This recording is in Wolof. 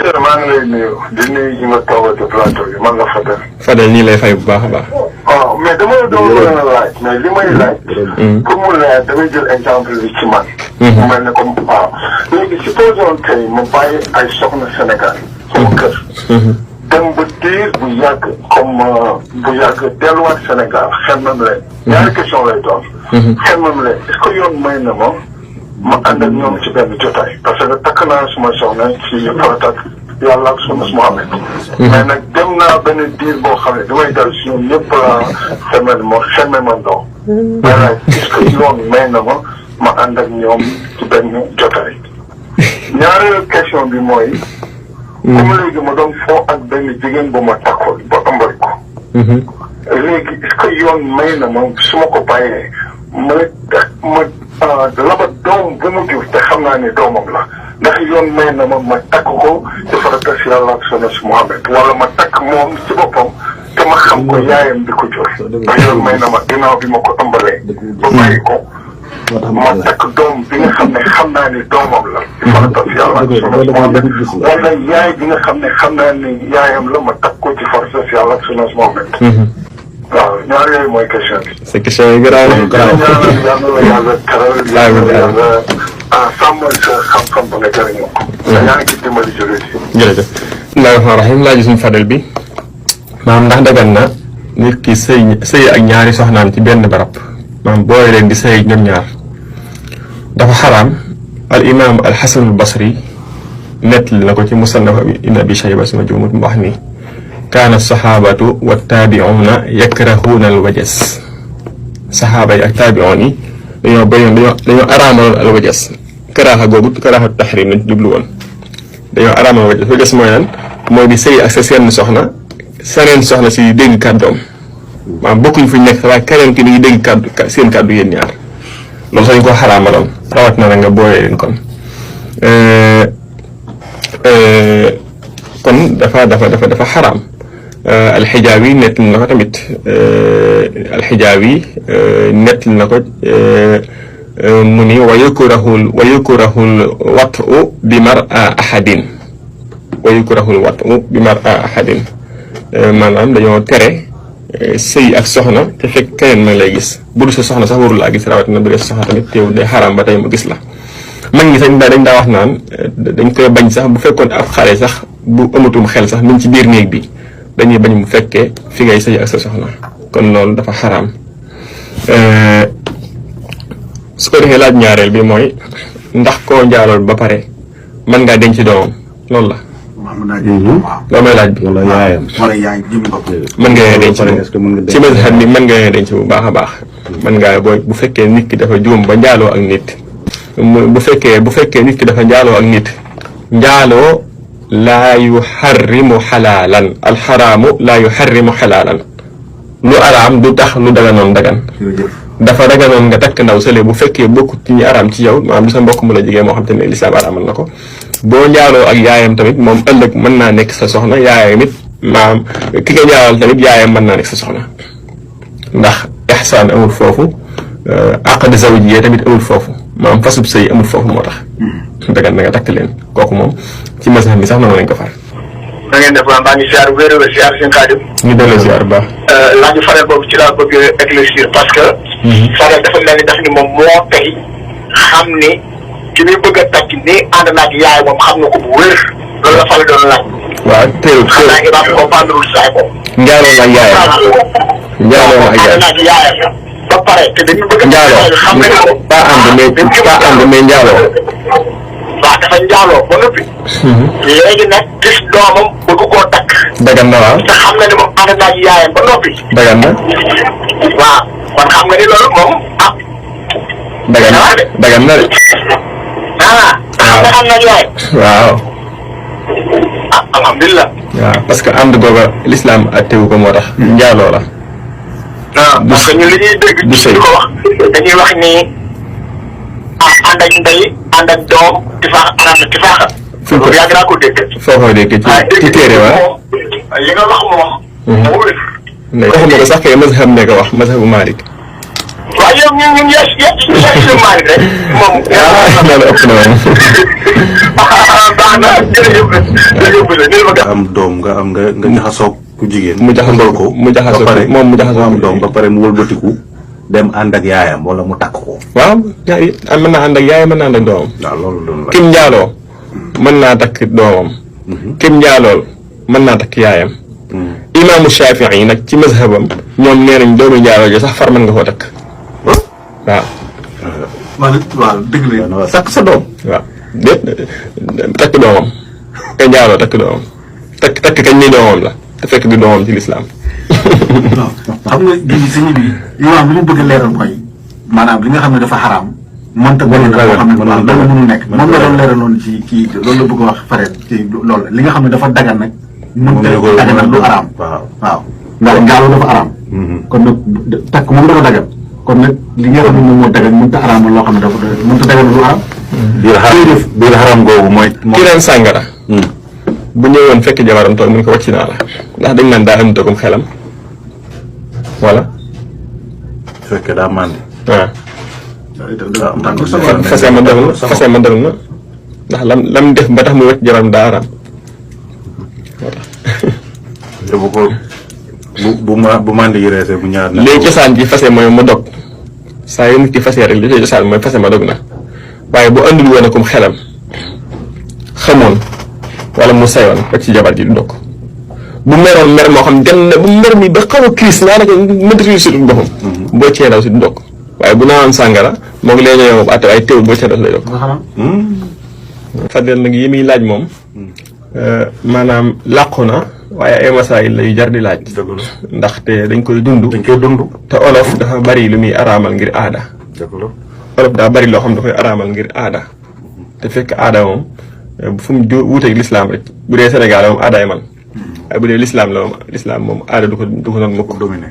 docteur maa ngi lay nuyu di nuyu ñi nga toogal ci plateau bi man la Fadel. Fadel nii lay fay bu baax a baax. waaw mais dama doon laaj mais li may laaj. pour mu leer damay jël exemple bi ci man. mu mel ne comme waaw léegi supposons tey mu bàyyi ay soxna Sénégal. sama kër. dem ba diir bu yàgg comme bu yàgg delluwaat Sénégal xemmam leen. ñaari question lay doon. xemmam leen est-ce que yoon may na ma ànd ak ñoom ci benn jotaay parce que takk naa suma soxna ci farata yàlla ak sunu Muhammad. mais nag dem naa benn diir boo xam ne damay dal si ñoom ñëpp xemme ma ndaw. mais nag est-ce que yoon may na ma ànd ak ñoom ci benn jotaay. ñaareelu question bi mooy. comme léegi ma doon foo ak benn jigéen bu ma takkoon ba ëmbal ko. léegi est-ce que yoon may na ma su ma ko bàyyee laba doom bu mu jur te xam naa ne doomam la ndax yoon may na ma takk ko ci farata si yàlla ak sunu Muhammad wala ma takk moom ci boppam te ma xam ko yaayam bi ko jur ndax yoon may na ma ginnaaw bi ma ko ëmbalee ba bàyyi ko ma takk doom bi nga xam ne xam naa ne doomam la ci farata si yàlla ak sunu Muhammad wala yaay bi nga xam ne xam naa ne yaayam la ma takk ko ci farata si yàlla ak sunu Muhammad. waaw ñaar yooyu mooy question bi. sa question yi garaaw na garaaw. yàlla teral yàlla sàmmal sa xam-xam ba nga jëriñoo ko. yaa ngi ci dimbali jërëjëf. jërëjëf. bismillaahi rahmaani rahiim laaj suñu Fadel bi maanaam ndax dagan na nit ki sëy ak ñaari soxnaam ci benn barab maanaam boole leen di sëy ñoom ñaar dafa xaraam al imaam al Hasan al Basri nettali na ko ci musannaf ibn Abi Shayba suma juumut mu wax ni kaana saxaabatu wa taabi'uuna yakrahuuna al wajas saxaaba yi ak taabi'uun yi dañoo araamaloon al wajas karaaxa googu karaaxatu taxriim lañ jublu woon dañoo araamaloon wajas mooy lan mooy di sëy ak sa seen soxna si dégg kàddoom maanaam bokkuñ fu ñu nekk waaye keneen ki di dégg seen kàddu yéen ñaar loolu sax ñu ko xaraamaloon rawat na nga boole leen kon dafa xaraam. alxijaawi nettali na ko tamit alxijaawi nettali na ko mu ni wa yukrahul wat'u bi mar'a ahadin maanaam dañoo tere sëy ak soxna te fekk keneen ma lay gis bu dul sa soxna sax warul laa gis rawatina bu dee sa soxna tamit teewul day xaraam ba tey mu gis la mag ñi sax dañ daa wax naan dañ koy bañ sax bu fekkoon ab xale sax bu amatum xel sax mi ngi ci biir néeg bi dañuy bañ mu fekkee fi ngay sëy ak sa soxna kon loolu dafa xaraam su ko defee laaj ñaareel bi mooy ndax koo njaalool ba pare mën ngaa denc doomam loolu la. loolu mooy laaj bi. wala yaayam. mën nga denc ci mazhab bi mën nga denc bu baax a baax. mën ngaa bu fekkee nit ki dafa juum ba njaaloo ak nit. bu fekkee nit ki dafa njaaloo ak nit njaaloo laa yuxarrimu xalaalan alxaraamu laa yuxarrimu xalaalan lu araam du tax lu daganoon dagan dafa daganoon nga takk ndaw sële bu fekkee bokkut ci ñi araam ci yow maanaam du sa mbokk mu la jigéen moo xam te ne lislaam araamal na ko boo njaaloo ak yaayam tamit moom ëllëg mën naa nekk sa soxna yaayam it maanaam ki nga njaalal tamit yaayam mën naa nekk sa soxna ndax ixsaan amul foofu aqd zawjiyya tamit amul foofu maanaam fasub sëy amul foofu moo tax dagan na nga takk leen kooku moom ci mazhab bi sax noonu lañ ko far. na ngeen def maa ngi ziar wér wér ziar seen xaadim. ñu delloo ziar bu baax. laaju Fadel boobu ci laa bëgg éclaircir parce que. Fadel dafa mel ni daf ni moom moo tey xam ni ki muy bëgg a takk ni ànd naag yaay moom xam na ko bu wér loolu la Fadel doon laaj. waaw teewul xam naa Ibrahima comprendre lul saay ko. njaaloo ak yaayam. njaaloo ak yaayam. ba pare te dañu bëgg a. njaaloo xam nga ko pas ànd mais njaaloo. waaw dafa njaaloo ba noppi. léegi nag gis doomam bëgg koo takk. dagan na waaw. te xam nga ni moom ànd naa ci yaayam ba noppi. dagan na. waaw kon xam nga ni loolu moom ah. dagan na de. xam nga am na yaay. waaw. alhamdulilah. waaw parce que ànd googa l'islam attewu ko moo tax. njaaloo la. parce que ñun li ñuy dégg. du sëy ko wax dañuy wax ni ànd ak ndey ànd ak doom tifaax araam na tifaaxa. loolu yàgg naa ko dégg. foo ko dégg ci téere wa. li nga wax moom. moo wér. waxuma ko sax kay mazhab ne ko wax mazhabu Malik. waaye yow ñun yes Malick rek moom. loolu ëpp na moom. baax na jërëjëf nga am doom nga jaxasoo ku jigéen. mu jaxasoo ko mu jaxasoo ko moom mu jaxasoo am doom ba pare mu wëlbatiku dem ànd ak yaayam wala mu takk ko. waaw mën naa ànd ak yaayam mën naa ànd ak doomam. waaw loolu doon la. kim njaaloo mën naa takk doomam. kim njaalool mën naa takk yaayam. imaamu Shafii yi nag ci mazhabam ñoom nee nañ doomu njaaloo ji sax far mën nga koo takk. waaw. waaw dëgg la takk sa doom. waaw déet takk doomam ka njaaloo takk doomam takk kañ ni doomam la te fekk di doomam ci lislaam. waaw xam nga gii sëñ bi imaam li mu bëgg a leeral mooy maanaam li nga xam ne dafa xaraam. mënta bëri la boo xam ne waaw loolu mënul nekk moom la doon leeraloon ci kii loolu la bëgg a wax pare ci loolu li nga xam ne dafa dagan nag. mënta daganal lu araam. waaw ndax njaaloo dafa araam. kon nag takk moom dafa dagan. kon nag li nga xam ne moom moo dagan mënta araamal loo xam ne dafa mënta daganal lu araam. biir xaram googu mooy. ki naan sàngara. bu ñëwoon fekk jabaram toog mu ne ko wàcc naa la ndax dañ naan daa am dogum xelam wala. su fekkee daa màndi. waaw. fase ma dal na ndax lam def ba tax mu wàcc jabaram daa araam. te bu ko bu màndi yi reesee bu ñaar. léegi cosaan ji fase mooy ma dog saa yu nit ki fase rek li ci cosaan mooy fase ma dog na waaye bu andul woon akum xelam xamoon wala mu sayoon rek ci jabar ji du dog bu meroon mer moo xam dem na bu mer mi ba xaw a crise naa naka mënta réussir boppam boo cee daw si du dog waaye bu naanoon sàngara moo ngi leen a yow atte waaye teewul boo cee daw lay dog. Fadel nag yi muy laaj moom maanaam làqu na waaye ay masaayil la yu jar di laaj. ndaxte dañ koy dund. te olof dafa bari lu muy araamal ngir aada. olof daa bari loo xam da koy araamal ngir aada. te fekk aada moom fu mu wuuteeg lislaam rek bu dee Sénégal moom aadaay man waaye bu dee lislaam la moom lislaam moom aada du ko doon ma ko dominé.